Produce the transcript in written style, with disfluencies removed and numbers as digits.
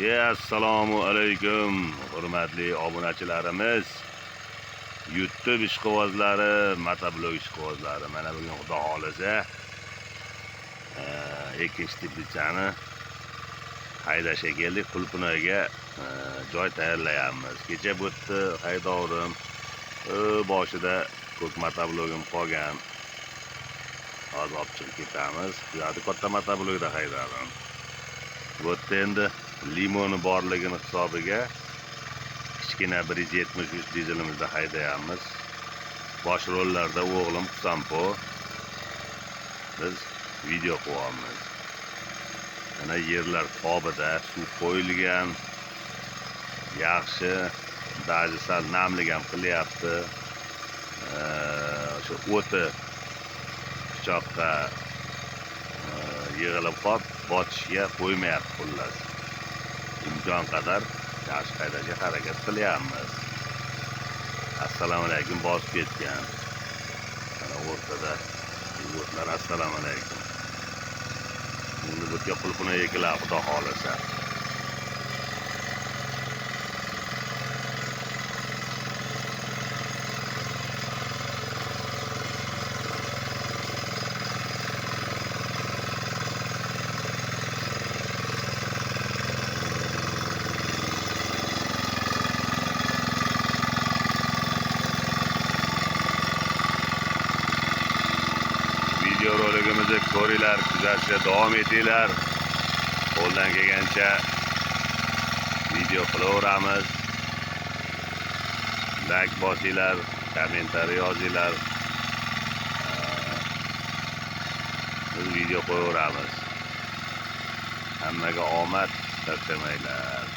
Assalomu alaykum hurmatli obunachilarimiz. YouTube ishqibozlari, motoblog ishqibozlari. Mana bugun Xudo xolasa ikkinchi teplitsani haydashga keldik. Qulpinoyga joy tayyorlayapmiz. Kecha bu yerda haydovdim. Boshida ko'k motoblogim qolgan. Hozir olib chiqib ketamiz. Bu yoqda katta motoblogda haydadim. Bu yerda endi limoni borligini hisobiga kichkina 173 dizelimizda haydayapmiz. Bosh rollarda o'g'lim Husanpo. Biz video qilyapmiz. Mana yerlar tobida suv qo'yilgan. Yaxshi, даже sal namlik ham qilyapti. O'sha o'ti pichoqqa yig'ilib qolib, botishga qo'ymayapti xullas. Imkon qadar yaxshi haydashga harakat qilyapmiz. Assalomu alaykum bosib ketgan. Mana o'rtada o'tlar, assalomu alaykum. Endi bu yerga qulpuna ekiladi, Xudo xolasa. Videorolikimizni ko'ringlar, kuzatishda davom etinglar. Qo'ldan kelgancha video qilaveramiz. Like bosinglar, kommentariy yozinglar. Biz video qo'yaveramiz. Hammaga omad, charchamanglar.